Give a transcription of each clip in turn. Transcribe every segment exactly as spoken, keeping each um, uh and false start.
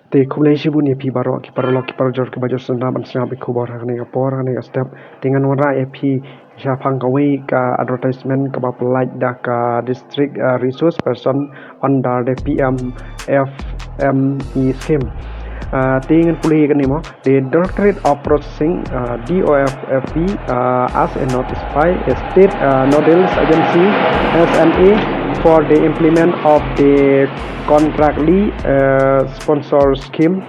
Te khublei shibun ïa phi baroh ki paralok ki parajor kiba ju sngap ban sngap ïa ki khubor ha kane ka por ha kane ka step. Te ngan wanrah ïa phi shaphang kawei ka advertisement kaba pynlait da ka district, uh, resource person under the P M F M E scheme. Uh, te ngan pule ïa kane mo, the Directorate of Processing, uh, D O F F P, uh, as a notified state, uh, nodal agency, S N A, for the implement of the contractually, uh, sponsor scheme,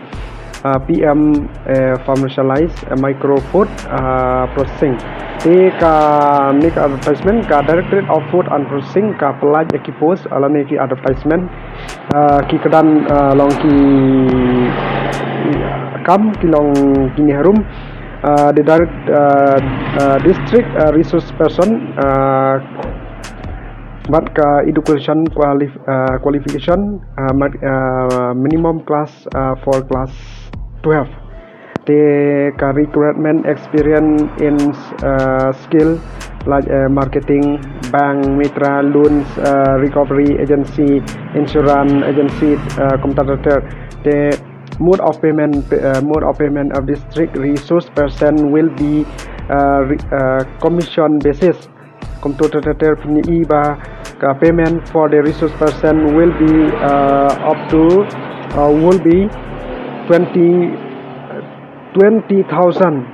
uh, P M, uh, Pharmaceuticals, uh, Micro Food, uh, Processing. Te kane ka advertisement ka Directorate of Food and Processing ka pynlait ïa ki post, uh, lane ki advertisement, uh, ki kyrdan, uh, long ki kam ki long kine harum, uh, the direct, uh, uh, district, uh, resource person, uh, bad ka education qualif-, uh, qualification, uh, mat-, uh, minimum class, uh, for class twelve. Te ka requirement experience in, uh, skill like, uh, marketing, bank, mitra, loans, uh, recovery agency, insurance agency, uh, kumta ter ter. Te mode of payment, uh, mode of payment of district resource person will be, uh, re-, uh, commission basis. Kumta ter ter, pynïohi ba ka payment for the resource person will be, uh, up to, uh, will be twenty, twenty thousand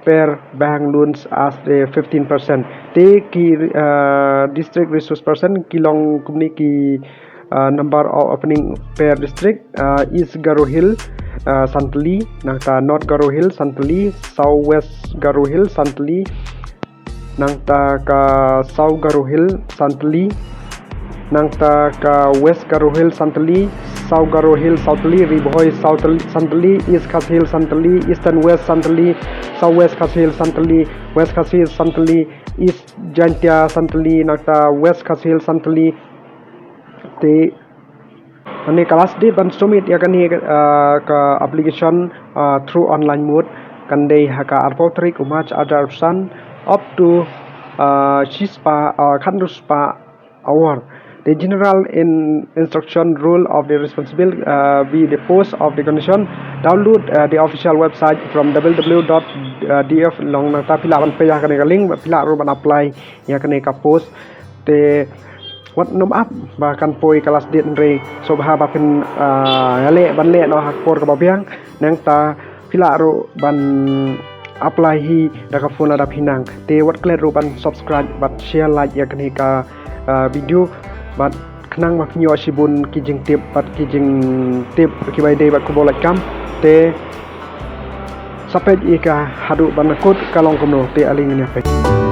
per bank loans as the fifteen percent. Te ki, uh, district resource person ki long kumne ki, uh, number of opening per district, uh, East Garo Hills, uh, san tylli, nangta North Garo Hills san tylli, South West Garo Hills san tylli, nangta ka South Garo Hills san tylli, nangta ka West Garo Hills san tylli, South Garo Hills san tylli, Ri Bhoi South tylli, san tylli, East Khasi Hills san tylli, Eastern West san tylli, South West Khasi Hills san tylli, West Khasi Hills san tylli, East Jaintia san tylli, nangta West Khasi Hills san tylli. Te kane ka last date ban submit ïa kane, uh, ka application, uh, through online mode kan dei ha ka arphew tarik u March arhajar arphew san up to, uh, shispah, uh, khatduspah hour. The general in instruction rule of the responsible, uh, be the post of the condition. Download, uh, the official website from W W W dot D F long, nangta phi lah ban peit ïa kane ka link, phi lah ruh ban apply ïa kane ka post. Te wat nym ap ba kan poi ka last date hynrei sngewbha ba phin, ah, ïaleh ban leh noh ha ka por kaba biang, nangta phi lah ruh ban apply hi da ka phone lada phi nang. Te wat klet ruh ban subscribe bad share, like ïa kane ka, ah, video bad khnang ba phin ïoh shibun ki jingtip bad ki jingtip kiba ïadei bad ka bor lait kam. Te sa peit ïa ka haduh ban kut ka long kumno, te ale ngin ïa peit.